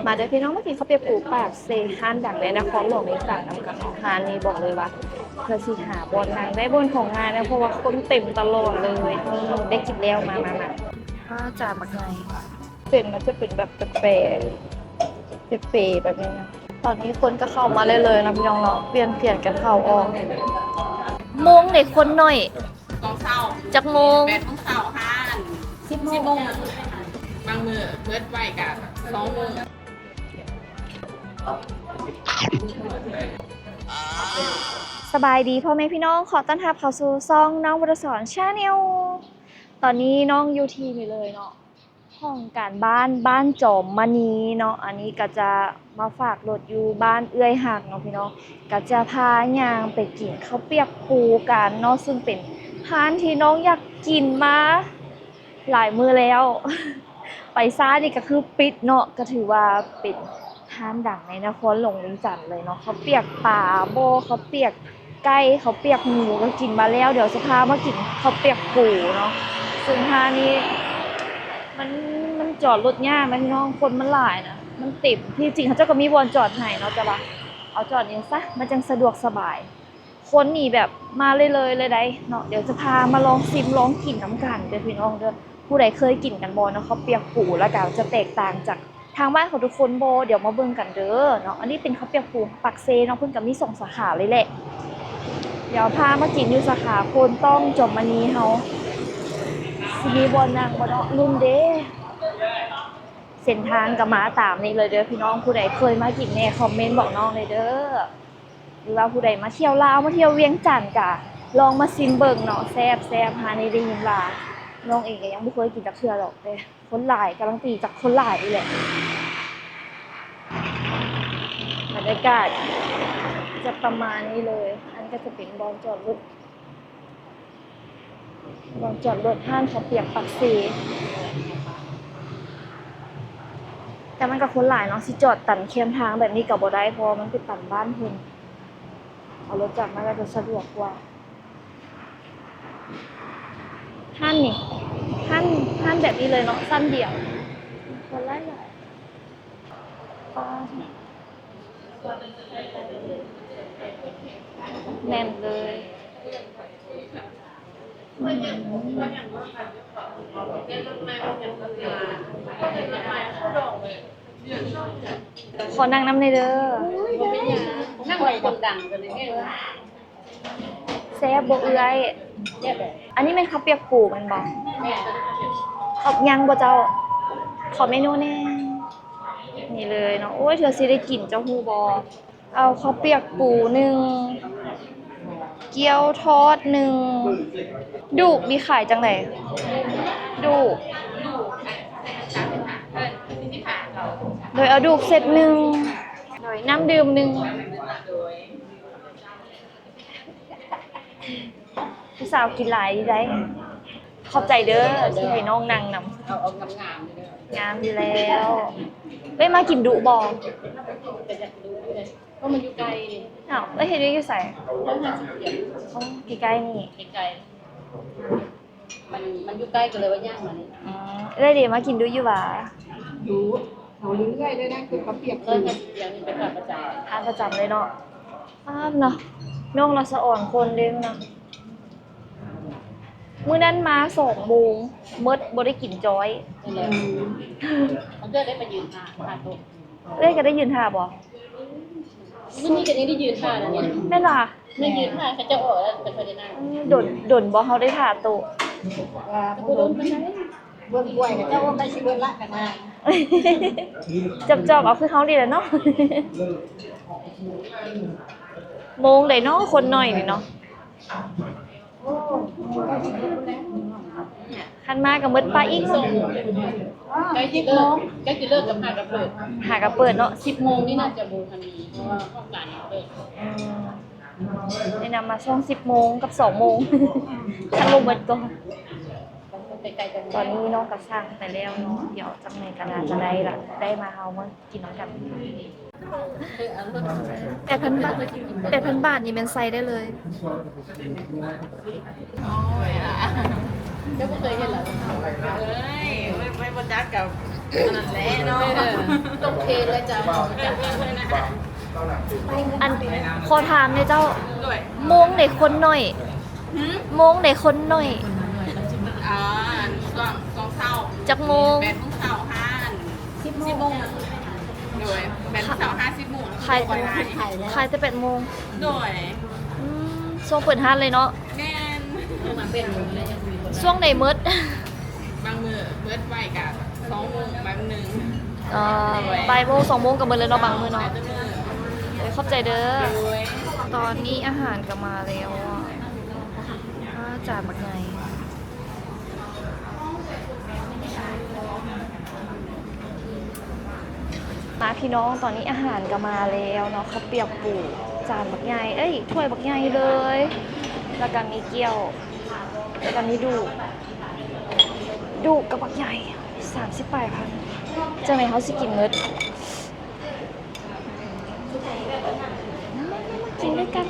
ມາເດີພີ່ນ້ອງ ມາກິນເຂົ້າປຽກປູປາກເຊ ຮ້ານດັງໃນນະຄອນຫຼວງວຽງຈັນນຳກັນເນາະ. ຮ້ານນີ້ບອກເລີຍວ່າ ເພື່ອຊິຫາບ່ອນນັ່ງໄດ້ບ່ອນຂອງງານນະ ເພາະວ່າຄົນເຕັມຕະຫຼອດເລີຍ. ໄດ້ກິນແລ້ວ ມາ ມາ ມາ. ອ້າ ຈານບັກໃຫຍ່. ເສັ້ນມັນຈະເປັນແບບແປ ແປ ແປແບບນີ້ນະ. ຕອນນີ້ຄົນກໍເຂົ້າມາເລື້ອຍໆນະພີ່ນ້ອງເນາະ ປ່ຽນ ປ່ຽນກັນເຂົ້າອອກ. ໂມງເດ ຄົນໜ້ອຍ. ຕອນເຊົ້າ ຈັກໂມງ? ແປດໂມງເຊົ້າຫາ ສິບໂມງ ສິບໂມງ. ບາງມື້ເບິດໄວກະສອງໂມງ. ສະບາຍດີພໍ່ແມ່ພີ່ນ້ອງ ຂໍຕ້ອນຮັບເຂົ້າສູ່ຊ່ອງນ້ອງວະລະສອນ Channel. ຕອນນີ້ນ້ອງຢູ່ທີ່ນີ້ເລີຍເນາະ ຫ້ອງການບ້ານ ບ້ານຈອມມະນີເນາະ. ອັນນີ້ກໍຈະມາຝາກລົດຢູ່ບ້ານເອື້ອຍຮັກເນາະພີ່ນ້ອງ. ກໍຈະພາຍ່າງໄປກິນເຂົ້າປຽກປູກັນເນາະ ຊຶ່ງເປັນຮ້ານທີ່ນ້ອງຢາກກິນມາຫຼາຍມື້ແລ້ວ. ໄປຊ້ານີ້ກໍຄືປິດເນາະ. ກໍຖືວ່າເປັນຮ້ານດັງໃນນະຄອນຫຼວງວຽງຈັນເລີຍເນາະ. ເຂົ້າປຽກປາບໍ ເຂົ້າປຽກ ໄກ່ ເຂົ້າປຽກໝູກໍກິນມາແລ້ວ. ດຽວຈະພາມາກິນເຂົ້າປຽກປູເນາະ ຊຶ່ງຮ້ານນີ້ມັນ ມັນຈອດລົດຍາກນະພີ່ນ້ອງ ຄົນມັນຫຼາຍນະ ມັນເຕັມ. ທີ່ຈິງເຂົາເຈົ້າກໍມີບ່ອນຈອດໃຫ້ເນາະ ແຕ່ວ່າເອົາຈອດນີ້ຊະ ມັນຈັ່ງສະດວກສະບາຍ. ຄົນນີ້ແບບມາເລື້ອຍໆເລີຍໃດ໋ເນາະ. ດຽວຈະພາມາລອງຊິມລອງກິນນຳກັນເດີພີ່ນ້ອງເດີ. ຜູ້ໃດເຄີຍກິນກັນບໍ່ເນາະ ເຂົ້າປຽກປູ ແລ້ວກໍຈະແຕກຕ່າງຈາກ ທາງບ້ານຂອງທຸກຄົນບໍ່ ດຽວມາເບິ່ງກັນເດີເນາະ. ອັນນີ້ເປັນເຂົ້າປຽກປູປາກເຊເນາະ ເພິ່ນກໍມີສອງສາຂາເລີຍແຫຼະ. ດຽວພາມາກິນຢູ່ສາຂາໂພນຕ້ອງ ຈອມມະນີເຮົາ ຊິມີບ່ອນນັ່ງບໍ່ເນາະ ລຸ້ນເດ້. ເສັ້ນທາງກໍມາຕາມນີ້ເລີຍເດີພີ່ນ້ອງ ຜູ້ໃດເຄີຍມາກິນແດ່ ຄອມເມັນບອກນ້ອງແດ່ເດີ ຫຼືວ່າຜູ້ໃດມາທ່ຽວລາວ ມາທ່ຽວວຽງຈັນ ກະລອງມາຊິມເບິ່ງເນາະ ແຊບໆ. ຮ້ານນີ້ໄດ້ຍິນວ່າ ນ້ອງເອງກໍຍັງບໍ່ເຄີຍກິນຈັກເທື່ອດອກ ແຕ່ ຄົນຫຼາຍ ກາລັນຕີຈາກຄົນຫຼາຍນີ້ແຫຼະ. ບັນຍາກາດຈະປະມານນີ້ເລີຍ. ອັນນີ້ກໍຈະເປັນບ່ອນຈອດລົດ ບ່ອນຈອດລົດຮ້ານເຂົ້າປຽກປາກເຊ. ແຕ່ມັນກໍຄົນຫຼາຍເນາະ ຊິຈອດຕັນແຄມທາງແບບນີ້ກໍບໍ່ໄດ້ ເພາະວ່າມັນໄປຕັນບ້ານເພິ່ນ. ເອົາລົດຈັກມາກໍຈະສະດວກກວ່າ. ຮ້ານນີ້ ຮ້ານ ຮ້ານແບບນີ້ເລີຍເນາະ ຊັ້ນດຽວ ຄົນຫຼາຍໆ. ປ້າ ແໜ້ນເລີຍ. ຂໍນັ່ງນຳແດ່ເດີ. ນັ່ງໄວ້ຄົນດັງ ແຊບບໍ່ເອື້ອຍ? ແຊບແຫຼະ. ອັນນີ້ແມ່ນເຂົ້າປຽກປູແມ່ນບໍ່? ແມ່ນ. ເຂົ້າ ຍັງບໍ່ເຈົ້າ? ຂໍເມນູແດ່. ນີ້ເລີຍເນາະ. ໂອ້ຍ ເທື່ອຊິໄດ້ກິນ ເຈົ້າຮູ້ບໍ່? ເອົາເຂົ້າປຽກປູໜຶ່ງ, ກ້ຽວທອດໜຶ່ງ. ດູກນີ້ຂາຍຈັ່ງໃດ? ດູກ. ໂດຍ ເອົາດູກເຊັດໜຶ່ງ. ໂດຍ ນ້ຳດື່ມໜຶ່ງ. ຜູ້ສາວກິນຫຼາຍຢູ່ໃດ໋. ຂອບໃຈເດີ ທີ່ໃຫ້ນ້ອງນັ່ງນຳ. ເອົາ ເອົາງາມໆເດີ. ງາມຢູ່ແລ້ວ. ເອື້ອຍມາກິນດຸບໍ່? ກໍຢາກດຸຢູ່ເດ້ ເພາະມັນຢູ່ໃກ້. ອ້າວ ເອື້ອຍເຮັດວຽກຢູ່ໃສ? ຫ້າສິບ. ອໍ ໃກ້ໆນີ້. ໃກ້ໆ. ມັນ ມັນຢູ່ໃກ້ກໍເລີຍວ່າຍ່າງມານີ້. ອືມ ເອື້ອຍເດ ມາກິນດຸຢູ່ຫວາ? ດຸ ເອົາເລື້ອຍໆເລີຍນະ ຄືເຂົາປຽກ. ຮ້ານປະຈຳເລີຍເນາະ. ອ້າມເນາະ ນ້ອງລາວສະອອນຄົນເດ້ເນາະ. ມື້ນັ້ນມາສອງໂມງ ໝົດ ບໍ່ໄດ້ກິນຈ້ອຍ. ນັ້ນແຫຼະ. ອືມ ເອື້ອຍໄດ້ໄປຢືນຖ້າ ຖ້າໂຕະ. ເອື້ອຍກໍໄດ້ຢືນຖ້າບໍ່? ມື້ນີ້ກໍຍັງໄດ້ຢືນຖ້ານະນີ້. ແມ່ນຫວາ? ແມ່ນ ຢືນຖ້າເຂົາເຈົ້າອອກແລ້ວ ແຕ່ເຂົາໄດ້ນັ່ງ. ເອີ ດົນ ດົນບໍ່ ເຮົາໄດ້ຖ້າໂຕະ? ວ່າບໍ່ດົນປານໃດ. ເບິ່ງກ້ວຍເຂົາເຈົ້າວ່າໃກ້ຊິເບິດລະກະນາ. ຈອບໆເອົາຄືເຮົານີ້ແຫຼະເນາະ. ໂມງໃດເນາະ ຄົນໜ້ອຍນີ້ເນາະ. ຄັນມາກໍໝົດປະອີກ. ໃກ້ຊິເລີກ ໃກ້ຊິເລີກກັບຫ້າກະເປີດ. ຫ້າກະເປີດເນາະ. ສິບໂມງນີ້ໜ້າຈະບໍ່ທັນມີ ເພາະວ່າຫ້ອງການຍັງເປີດ. ອືມ ແນະນຳມາຊ່ວງສິບໂມງກັບສອງໂມງ ຄັນບໍ່ໝົດກ່ອນ. ຕອນນີ້ນ້ອງກໍສັ່ງໄປແລ້ວເນາະ ດຽວຈັກໜ່ອຍກໍໜ້າຈະໄດ້ລະ ໄດ້ມາເຮົາມາ ກິນນຳກັນ. ແປດພັນບາດ ແປດພັນບາດນີ້ແມ່ນໃສ່ໄດ້ເລີຍ. ເຈົ້າບໍ່ເຄີຍເຫັນລະ? ເອີຍ ໄປ ໄປບໍ່ຈັກກັບອັນນັ້ນແຫຼະເນາະ. ເອີ ຕ້ອງເທແລ້ວເຈົ້າ. ອັນ ຂໍຖາມແດ່ເຈົ້າ. ໂດຍ. ໂມງໃດຄົນໜ້ອຍ? ຫືມ? ໂມງໃດຄົນໜ້ອຍ? ອ່າ ຊ່ວງ ຊ່ວງເຊົ້າ. ຈັກໂມງ? ແປດໂມງເຊົ້າຫາ ສິບໂມງ. ໂດຍ. ແປດໂມງເຊົ້າຫາສິບໂມງ. ຂາຍ ຂາຍແຕ່ແປດໂມງ. ໂດຍ. ອືມ ຊ່ວງເປີດຮ້ານເລີຍເນາະ. ແມ່ນ. ຊ່ວງໃດໝົດ? ບາງມື້ເປີດໄວກະສອງໂມງ ບາງມື້. ເອີ ໂດຍ. ບ່າຍໂມງ ສອງໂມງກະໝົດແລ້ວເນາະ ບາງມື້ເນາະ. ໂດຍ. ຂອບໃຈເດີ. ໂດຍ. ຕອນນີ້ອາຫານກະມາແລ້ວ. ອາ ຈານບັກໃຫຍ່. ມາພີ່ນ້ອງ ຕອນນີ້ອາຫານກະມາແລ້ວເນາະ. ເຂົ້າປຽກປູ ຈານບັກໃຫຍ່ ເອີຍ ຖ້ວຍບັກໃຫຍ່ເລີຍ. ລະກະມີກ້ຽວ ລະກະມີດູກ ດູກກັບບັກໃຫຍ່ ສາມສິບປາຍພັນ. ຈັ່ງໃດເຮົາຊິກິນໝົດ? ມາ ມາ ມາກິນດ້ວຍກັນ.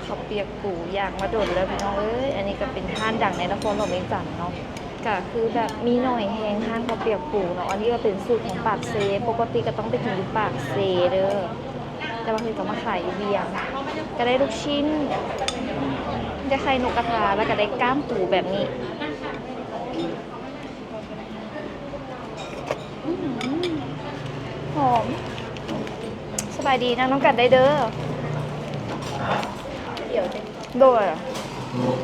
ເຂົ້າປຽກປູ ຢາກມາດົນແລ້ວພີ່ນ້ອງເອີຍ. ອັນນີ້ກະເປັນຮ້ານດັງໃນນະຄອນຫຼວງວຽງຈັນເນາະ. ກະຄືແບບມີໜ້ອຍແຮງຮ້ານເຂົ້າປຽກປູເນາະ. ອັນນີ້ກະເປັນສູດຂອງປາກເຊ ປົກກະຕິກະຕ້ອງໄປກິນຢູ່ປາກເຊເດີ. ແຕ່ວ່າເພິ່ນກະມາຂາຍຢູ່ວຽງ ກະໄດ້ລູກຊິ້ນ ໄດ້ໄຂ່ນົກກະທາ ລະກະໄດ້ກ້າມປູແບບນີ້. ອືມ ຫອມ. ສະບາຍດີ ນັ່ງນຳກັນໄດ້ເດີ. ໂດຍ.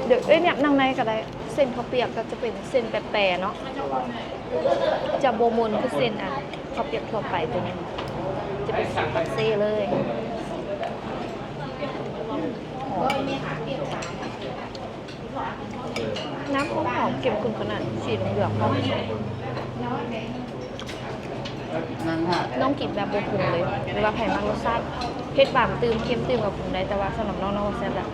ດຽວ ເອີຍ ນັ່ງໃນກະໄດ້. ເສັ້ນເຂົ້າປຽກກະຈະເປັນເສັ້ນແປໆເນາະ ຈະບໍ່ມົນຄືເສັ້ນ ອາ ເຂົ້າປຽກທົ່ວໄປ. ໂຕນີ້ຈະເປັນເສັ້ນປາກເຊເລີຍ. ອືມ ຫອມ. ນ້ຳຫອມໆ ເຂັ້ມຂຸ້ນຂະໜາດ ສີເຫຼືອງໆ ຫອມ. ນ້ອງກິນແບບບໍ່ປຸງເລີຍ ຫຼືວ່າໃຜມັກລົດຊາດເຜັດຫວານຕື່ມ ເຄັມຕື່ມກະປຸງໄດ້ ແຕ່ວ່າສຳລັບນ້ອງ ນ້ອງວ່າແຊບລະ.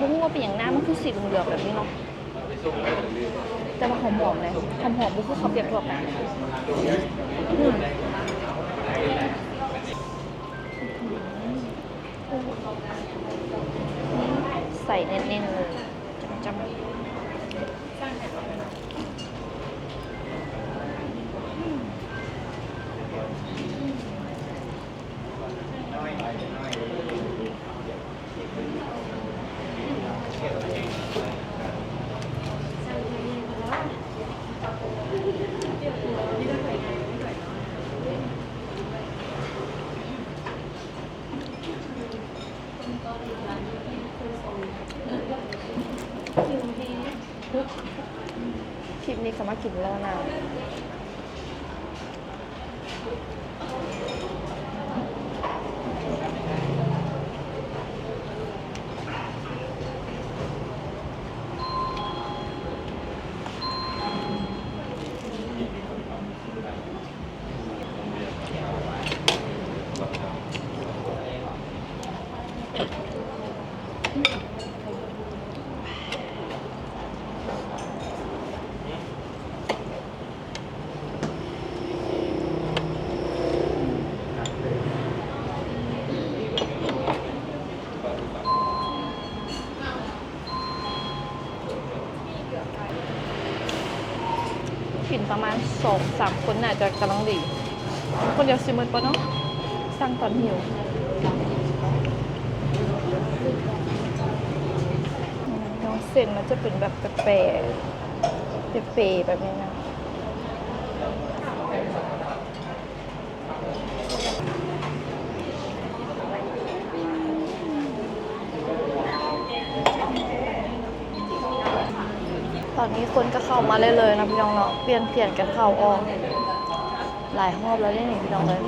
ບໍ່ຮູ້ວ່າເປັນຫຍັງ ນ້ຳມັນຄືສີເຫຼືອງໆແບບນີ້ເນາະ. ແຕ່ວ່າຫອມໆເລີຍ ຫອມໆ ບໍ່ຄືເຂົ້າປຽກທົ່ວໄປ. ອືມ ໃສ່ແໜ້ນໆເລີຍ ຈ້ຳໆ. ຄລິບນີ້ກະມາກິນເຫຼົ້ານຳ. ກິນປະມານສອງສາມຄົນໜ້າຈະກຳລັງດີ. ຄົນດຽວຊິໝົດບໍ່ເນາະ? ສັ່ງຕອນຫິວ. ອືມ ເສັ້ນມັນຈະເປັນແບບແປ ເປໆ ແບບນີ້ນະ. ຕອນນີ້ຄົນກະເຂົ້າມາເລື້ອຍໆເນາະພີ່ນ້ອງເນາະ ປ່ຽນຜ່ຽນກັນເຂົ້າອອກ ຫຼາຍຮອບແລ້ວເດ້ນີ້ພີ່ນ້ອງເອີຍ.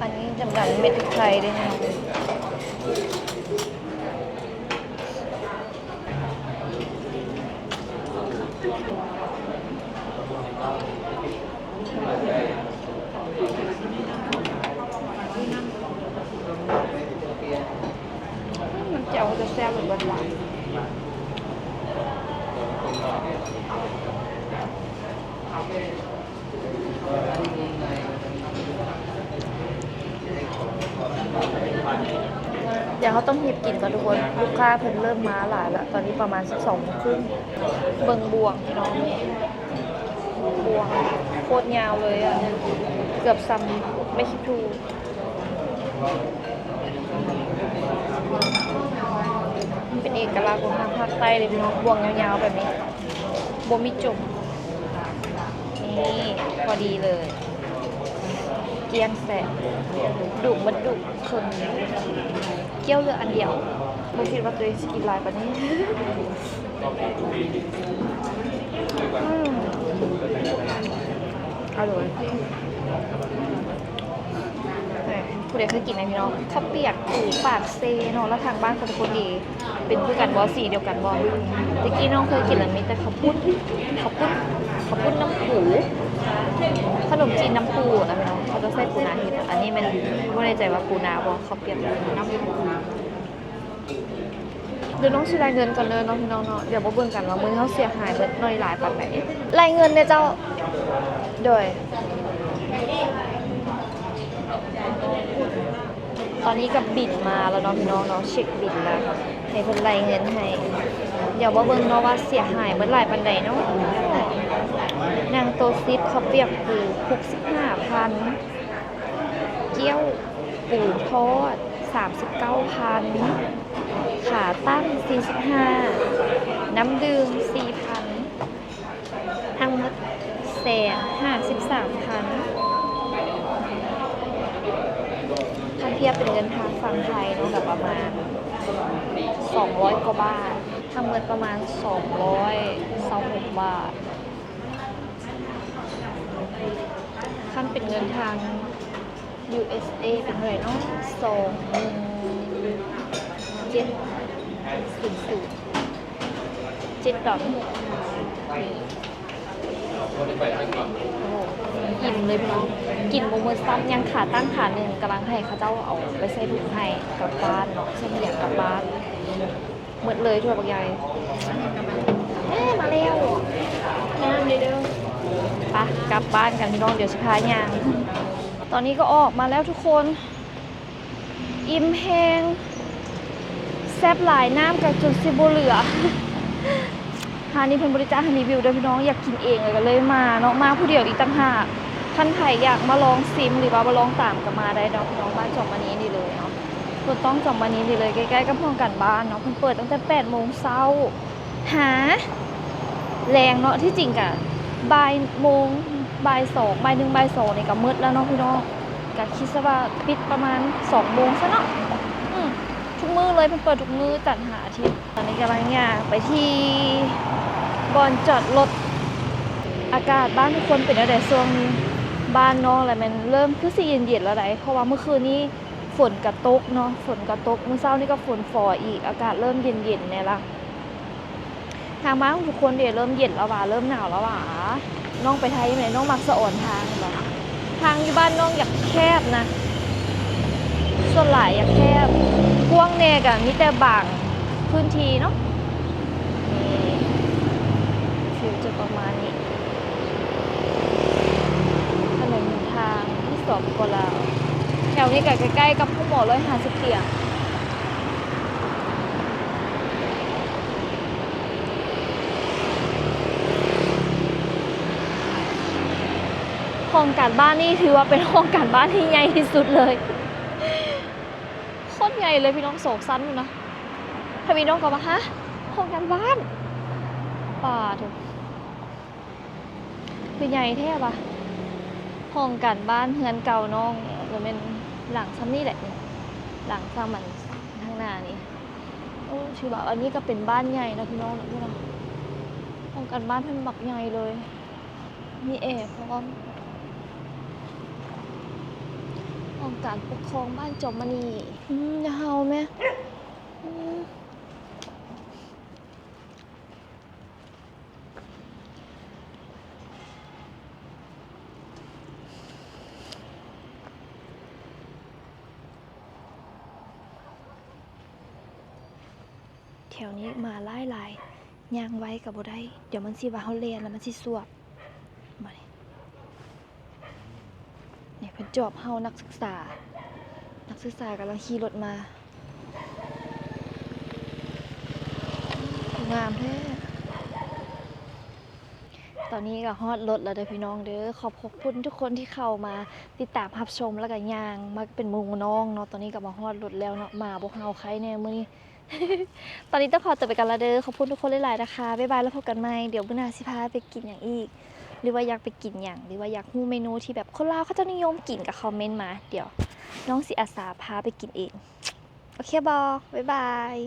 ອັນນີ້ດຳໆ ເມັດພຣິກໄທເດ້ພີ່ນ້ອງເອີຍ. ນ້ຳແຈ່ວເຂົາຈະແຊບເລີຍ. ດຽວເຮົາຕ້ອງຮີບກິນກ່ອນທຸກຄົນ ລູກຄ້າເພິ່ນເລີ່ມມາຫຼາຍລະ ຕອນນີ້ປະມານສິບສອງໂມງຄຶ່ງ. ເບິ່ງບ່ວງພີ່ນ້ອງ ບ່ວງໂຄດຍາວເລີຍອະ ເກືອບສ່ຳແມ່ຄິດທູ. ເປັນເອກະລັກຂອງທາງພາກໃຕ້ເລີຍພີ່ນ້ອງ ບ່ວງຍາວໆແບບນີ້ ບໍ່ມີຈົບ. ນີ້ ພໍດີເລີຍ ກ້ຽງແຊະ ດຸໝົດດຸ ເຄິ່ງກ້ຽວເຫຼືອອັນດຽວ. ບໍ່ຄິດວ່າຕົວເອງຊິກິນຫຼາຍປານນີ້. ອືມ ອະລ່ອຍ. ຜູ້ໃດເຄີຍກິນນະພີ່ນ້ອງ ເຂົ້າປຽກປູປາກເຊເນາະ ແລ້ວທາງບ້ານເຂົາເປັນຄົນເອ ເປັນຄືກັນບໍ່? ສີດຽວກັນບໍ່? ແຕ່ກີ້ນ້ອງເຄີຍກິນລະ ມີແຕ່ເຂົ້າປຸ້ນ ເຂົ້າປຸ້ນ ເຂົ້າປຸ້ນນ້ຳປູ ຂະໜົມຈີນນ້ຳປູນະພີ່ນ້ອງ ເຂົາຈະໃສ່ປູນາເຮັດ. ອັນນີ້ແມ່ນ ບໍ່ແນ່ໃຈວ່າປູນາບໍ່ ເຂົ້າປຽກປູນາ. ດຽວນ້ອງຊິລາຍເງິນກ່ອນເດີເນາະພີ່ນ້ອງເນາະ ດຽວມາເບິ່ງກັນວ່າມື້ນີ້ເຮົາເສຍຫາຍເບິດໜ້ອຍຫຼາຍປານໃດ. ລາຍເງິນເດີເຈົ້າ. ໂດຍ ຕອນນີ້ກໍບິນມາແລ້ວເນາະພີ່ນ້ອງເນາະ ເຊັກບິນແລ້ວ ໃຫ້ເພິ່ນລາຍເງິນໃຫ້. ດຽວມາເບິ່ງເນາະວ່າເສຍຫາຍເບິດຫຼາຍປານໃດເນາະ. ນາງໂຕຊິບ ເຂົ້າປຽກປູ ຫົກສິບຫ້າພັນ ກ້ຽວ ປູທອດ ສາມສິບເກົ້າພັນ ຂາຕັ້ງ ສີ່ສິບຫ້າ ນ້ຳດື່ມ ສີ່ພັນ ທັງໝົດ ແສນຫ້າສິບສາມພັນ. ຄັນທຽບເປັນເງິນທາງຝັ່ງໄທເນາະ ກໍປະມານສອງຮ້ອຍກວ່າບາດ ທັງໝົດປະມານສອງຮ້ອຍຊາວຫົກບາດ. ຄັນເປັນເງິນທາງຢູເອສເອເປັນເທົ່າໃດເນາະ? ສອງເຈັດສູນສູນ ເຈັດດອນ. ໂອ້ ອີ່ມເລີຍພີ່ນ້ອງ ກິນບໍ່ໝົດຊ້ຳ. ຍັງຂາຕັ້ງຂາໜຶ່ງ ກຳລັງໃຫ້ເຂົາເຈົ້າເອົາໄປໃສ່ຖົງໃຫ້ກັບບ້ານເນາະ ໃສ່ເຫຍກັບບ້ານ. ໝົດເລີຍຖ້ວຍບັກໃຫຍ່. ເອີ ມາແລ້ວ ງາມເດີ. ໄປ ກັບບ້ານກັນພີ່ນ້ອງ ດຽວຊິພາຍ່າງ. ຕອນນີ້ກໍອອກມາແລ້ວທຸກຄົນ ອີ່ມແຮງ ແຊບຫຼາຍ ນ້ຳກໍຈົນຊິບໍ່ເຫຼືອ. ຮ້ານນີ້ເພິ່ນບໍ່ໄດ້ຈ້າງໃຫ້ຣີວິວເດີພີ່ນ້ອງ ຢາກກິນເອງ ແລ້ວກໍເລີຍມາເນາະ ມາຜູ້ດຽວອີກຕ່າງຫາກ. ຄັນໃຜຢາກມາລອງຊິມ ຫຼືວ່າມາລອງຕາມກໍມາໄດ້ເນາະພີ່ນ້ອງ ບ້ານຈອມມະນີນີ້ເລີຍເນາະ. ບໍ່ຕ້ອງຈອມມານີນີ້ເລີຍ ໃກ້ໆກັບຫ້ອງການບ້ານເນາະ. ເພິ່ນເປີດຕັ້ງແຕ່ແປດໂມງເຊົ້າຫາແລງເນາະ. ທີ່ຈິງກະບ່າຍໂມງ ບ່າຍສອງ ບ່າຍໜຶ່ງ ບ່າຍສອງນີ້ກະໝົດແລ້ວເນາະພີ່ນ້ອງ. ກະຄິດຊະວ່າປິດປະມານສອງໂມງຊະເນາະ. ອືມ ທຸກມື້ເລີຍ ເພິ່ນເປີດທຸກມື້ ຈັນຫາອາທິດ. ຕອນນີ້ກຳລັງຍ່າງໄປທີ່ບ່ອນຈອດລົດ. ອາກາດບ້ານທຸກຄົນເປັນແນວໃດຊ່ວງນີ້? ບ້ານນ້ອງລະແມ່ນເລີ່ມຄືຊິເຢັນໆແລ້ວໃດ ເພາະວ່າມື້ຄືນນີ້ ຝົນກະຕົກເນາະ ຝົນກະຕົກ ມື້ເຊົ້ານີ້ກໍຝົນຝໍອີກ ອາກາດເລີ່ມເຢັນໆແດ່ລະ. ທາງບ້ານທຸກຄົນເດ ເລີ່ມເຢັນແລ້ວຫວາ ເລີ່ມໜາວແລ້ວຫວາ. ນ້ອງໄປໄທແມ່ນນ້ອງມັກສະອອນທາງແມ່ນບໍ່? ທາງຢູ່ບ້ານນ້ອງຢາກແຄບນະ ສ່ວນຫຼາຍຢາກແຄບ ກວ້າງແດ່ກະມີແຕ່ບາງພື້ນທີ່ເນາະ. ນີ້ ຟີວຈະປະມານນີ້. ຖະໜົນຫົນທາງທີ່ ສປປ ລາວ ແຖວນີ້ກະໃກ້ໆກັບໂຮງໝໍຮ້ອຍຫ້າສິບຕຽງ. ຫ້ອງການບ້ານນີ້ຖືວ່າເປັນຫ້ອງການບ້ານທີ່ໃຫຍ່ທີ່ສຸດເລີຍ ໂຄດໃຫຍ່ເລີຍພີ່ນ້ອງ ສອງຊັ້ນພຸ້ນນະ. ທຳອິດນ້ອງກໍວ່າ ຮະ ຫ້ອງການບ້ານ ປາໂທ້. ຄືໃຫຍ່ແທ້ຫວາ. ຫ້ອງການບ້ານເຮືອນເກົ່ານ້ອງກະແມ່ນຫຼັງຊ່ຳນີ້ແຫຼະ ນີ້ ຫຼັງຊ່ຳອັນທາງໜ້ານີ້. ໂອ້ ຖືວ່າອັນນີ້ກະເປັນບ້ານໃຫຍ່ເນາະພີ່ນ້ອງເນາະ. ຫ້ອງການບ້ານເພິ່ນບັກໃຫຍ່ເລີຍ ມີແອພ້ອມ. ຫ້ອງການປົກຄອງບ້ານຈອມມະນີ. ອືມ ຢ່າເຫົ່າແມ. ອືມ. ແຖວນີ້ໝາຫຼາຍໆ ຍ່າງໄວກໍບໍ່ໄດ້ ດຽວມັນຊິວ່າເຮົາແລ່ນແລ້ວມັນຊິສວບ. ມານີ້ ນີ້ເພິ່ນຈອບເຮົາ ນັກສຶກສາ ນັກສຶກສາກຳລັງຂີ່ລົດມາ. ງາມແທ້. ຕອນນີ້ກໍຮອດລົດແລ້ວເດີພີ່ນ້ອງເດີ. ຂອບ ຂອບຄຸນທຸກຄົນທີ່ເຂົ້າມາຕິດຕາມຮັບຊົມ ແລ້ວກໍຍ່າງມາເປັນໝູ່ນ້ອງເນາະ. ຕອນນີ້ກໍມາຮອດລົດແລ້ວເນາະ. ໝາບໍ່ເຫົ່າໃຄແນ່ມື້ນີ້. ຕອນນີ້ຕ້ອງຂໍຕົວໄປກ່ອນລະເດີ. ຂອບຄຸນທຸກຄົນຫຼາຍໆ ນະຄະ. ບາຍບາຍ ແລ້ວພົບກັນໃໝ່. ດຽວມື້ໜ້າຊິພາໄປກິນຫຍັງອີກ ຫຼືວ່າຢາກໄປກິນຫຍັງ ຫຼືວ່າຢາກຮູ້ເມນູທີ່ແບບຄົນລາວເຂົາເຈົ້ານິຍົມກິນ ກໍຄອມເມັນມາ. ດຽວນ້ອງຊິອາສາພາໄປກິນເອງ. ໂອເຄບໍ່? ບາຍບາຍ.